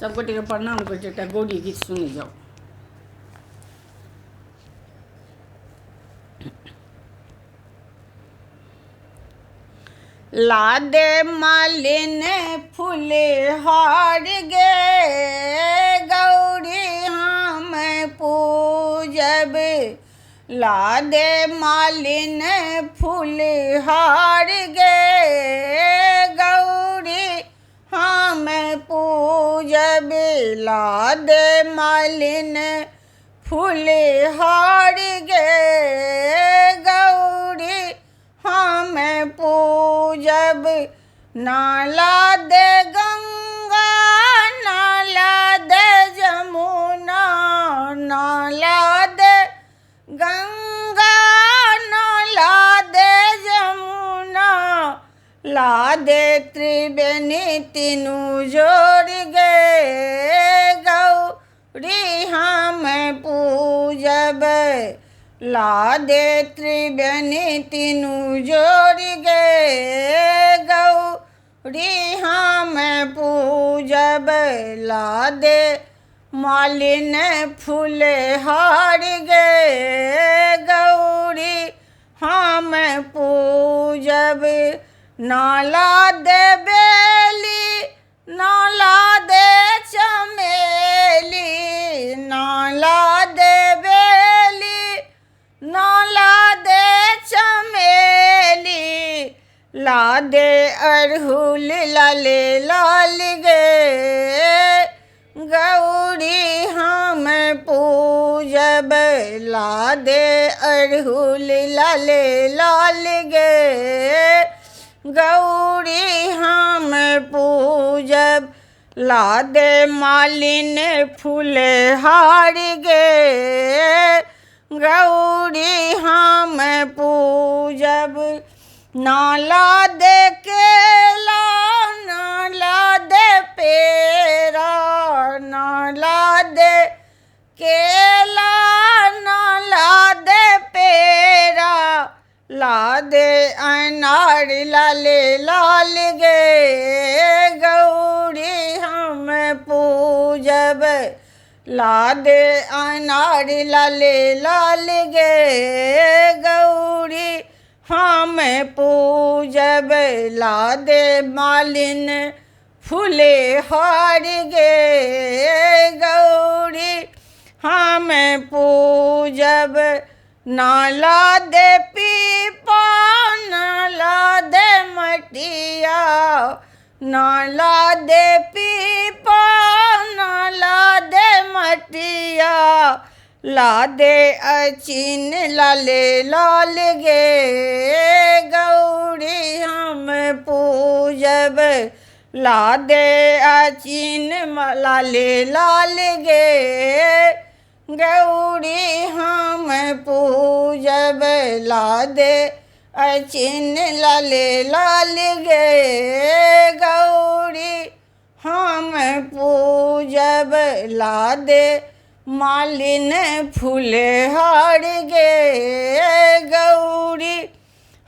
सभगोटेके प्रणाम करै छी, एकटा गौरी गीत सुनै जाउ। लादे मालिन फूल हार गे गौरी हम पूजब, लादे मालिन फूल हार गे गौरी हम पूजब, लादे मालिन फूल हार गे गौरी हम पूजब, नाला दे गंगा नाला दे जमुना, नाला दे गंगा नाला दे जमुना, ला दे त्रिवेणी तीनू जोड़ गे गौरी हम पूजब, ला दे त्रिवेणी तीनू जोड़ गे गौरी हम पूजब, ला दे मालिन फूल हार गे गौरी हम पूजब, नाला दे बेली नाला दे चमेली, नाला दे बेली नाला दे चमेली, ला दे अड़हुल लाले लाल गे गौरी हम पूजब, ला दे अड़हुल लाले लाल गे गौरी हम पूजब, ला दे मालिन फूल हार गे गौरी हम पूजब, नाला दे केला नाला दे पेड़ा, नाला दे केला नाला दे पेड़ा, ला दे अनार लाले लाल गे गौरी हम पूजब, ला दे अनार लाले लाल गे गौरी हम पूजब, ला दे मालिन फूले हार गे गौरी हम पूजब, नाला दे पीपा नाला दे मटिया, नाला दे पीपा नाला दे मटिया, ला दे अचिन लाले लाल गे गौरी हम पूजब, ला दे अचिन लाले लाल गे गौरी हम पूजब, ला दे अचिन लाले लाल गे गौरी हम पूजब, ला दे मालिन फूल हार गे गौरी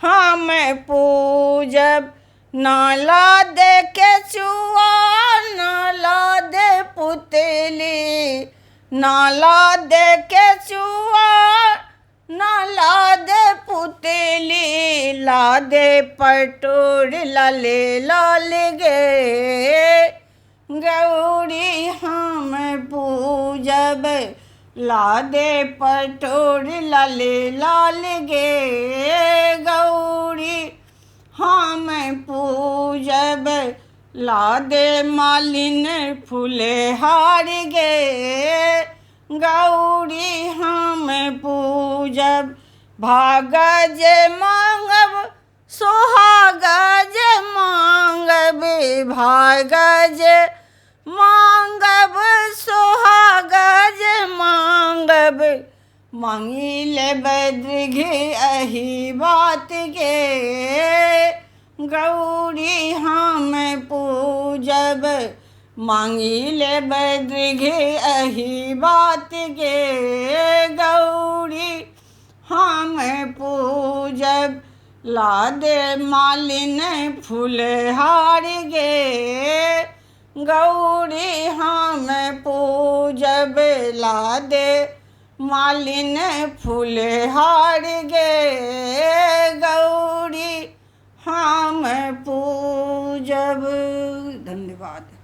हम पूजब, नाला दे केचुआ नाला दे पुतली, नाला दे केचुआ नाला दे पुतली, ला दे पटोर लाले लाल गे गौरी हम पूजब, ला दे पटोर लाले लाल गे गौरी हम पूजब, ला दे मालिन फूले हार गे गौरी हम पूजब, भाग जे मांगब सोहाग जे मांगब, भाग जे मांगब सोहाग जे मांगब, मांगी लेबै दीर्घ एहि बात गे गौरी हम पूजब, मांगी लेबै दीर्घ एहि बात गे गौरी हम पूजब, ला दे मालिन फूल हार गे गौरी हम पूजब ला दे मालिन फूलहार गे गौरी हम पूजब। धन्यवाद।